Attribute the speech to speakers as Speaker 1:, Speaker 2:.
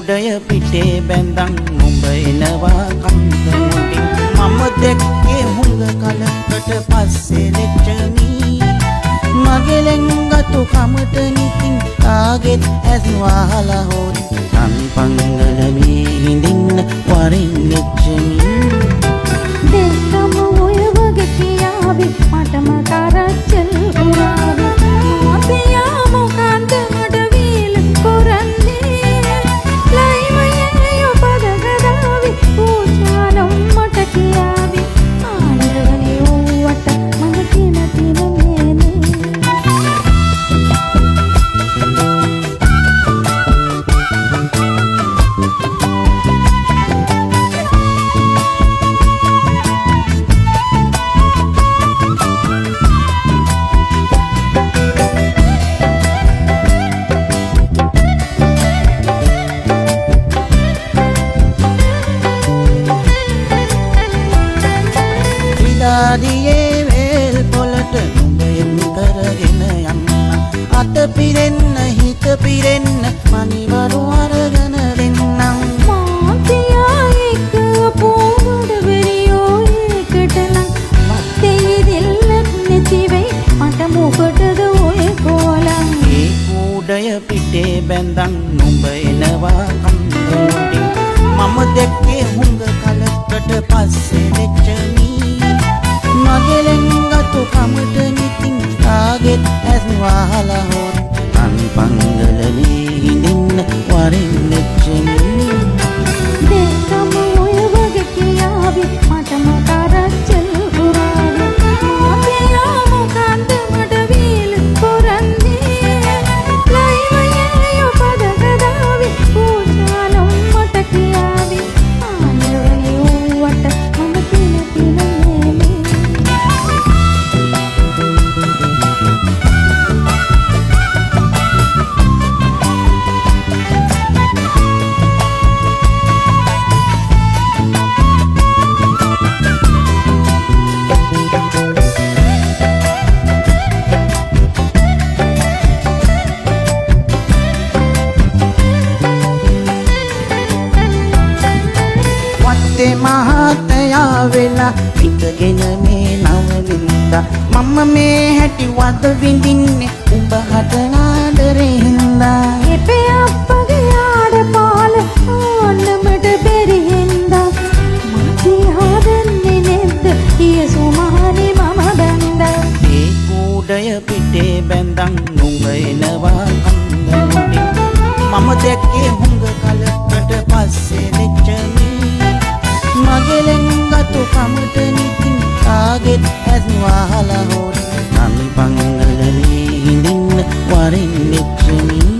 Speaker 1: කූඩය පිටේ බැඳන් නුඹ එනවා කන්ද මුඩින් මම දැක්කේ හුඟ කලකට පස්සේ ලෙච්චමි මගේ ලෙන්ගතු කමට නිතින් කාගෙත් ඇස් වහලා හොරි තන්පංගල මේ හිඳින්න වරින් ලෙච්චමි
Speaker 2: දෙකම ඔය වගේ කියාවි මටම කරච්චල් පුරාවි මාතියා මොකන්ද මට වීල් කරන්නේ ලයිමයේ පදගදාවි පූජානම් මට කියාවි ආනරනේ ඌවට මම කැමති නෑනේ.
Speaker 1: විලාදියේ වේල් පොළට නුඹ එම් කරගෙන යන්න අත පිරෙන්න හිත පිරෙන්න මනිවරු අරගෙන දෙන්නම්
Speaker 2: මාතියා එක්ක පොවඩ වෙරියෝ ඒකට නම් වත්තේ දෙල්ලක් නැති වෙයි මට මොකටද ඔය කෝලම්.
Speaker 1: ඒ කූඩය පිටේ බැඳන් නුඹ එනවා කන්ද මුඩින් මම දැක්කේ හුඟ කලකට පස්සේ ලෙච්චමි මගේ ලෙන්ගතු කමට නිතින් කාගෙත් ඇස් වහලා හොරි තන්පංගල මේ හිඳින්න වරින් ලෙච්චමි
Speaker 2: දෙකම ඔය වගේ කියාවි මටම කරච්චල් පුරාවි මාතියා මොකන්ද මට වීල් කරන්නේ ලයිමයේ පදගදාවි පූජානම් මට කියාවි ආනරනේ ඌවට මම කැමති නෑනේ.
Speaker 1: වත්තේ මහත්තයා වෙලා පිටගෙන මේ නවලින්දා මම මේ හැටි වද විඳින්නේ උඹ හට ආදරේ හින්දා.
Speaker 2: එපේ අප්පගේ ආඩ පාල ආන්න මට බැරි හින්දා මාතියා දන්නේ නැද්ද යේසු මහනේ මම බැන්දා.
Speaker 1: ඒ කූඩය පිටේ බැඳන් නුඹ එනවා කන්ද මුඩින් මම දැක්කේ හුඟ කලකට පස්සේ ලෙච්චමි මගේ ලෙන්ගතු කමට නිතින් කාගෙත් ඇස් වහලා හොරි තන්පංගල මේ හිඳින්න වරින් ලෙච්චමි.